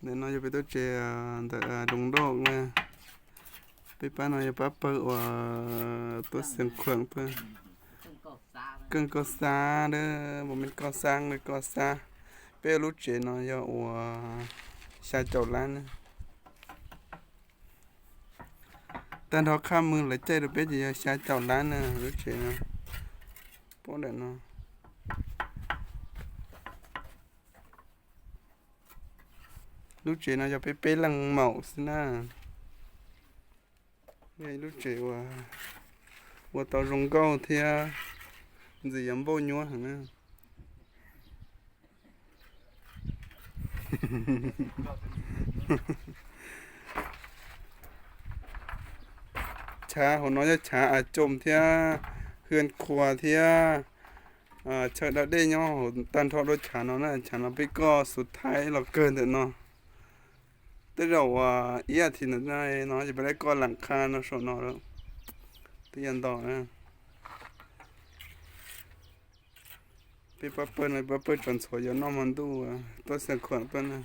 Ntawm no yog peb tub tsev ntawm Doos Doj na. Peb pab no yog pab pawg uas tuaj xeev khuam pawg. Keej Koj Xab, Npus Mes Koj Xab, Koj Xab. Peb lub tsev no yog uas xya caum lab na. Tag nrho khaj mws lawv caij rau peb ces yog xya caum lab na lub tsev no. Pab ntawm no. Lub tsev no yog peb peb leeg maum xwb na. Yog ib lub tsev uas ua tau zoo nkauj thiab ntxim yuav npauj nyuab heev na. Chav hauv no yog chav a coom thiab hwj khuas thiab chaw da dej nyob hauv tag nrho dua chav no na. Chav no peb koj xuv thaib los kawg ntawm no. Tej zaum uas ib as thiv ntawm no ces peb li koj lam qha no saum no lawm. Twb yog nto na. Peb pab pawg no pab pawg tsav ntxhuav yuav noj hmo ntuj tuaj xeev khuam pawg na.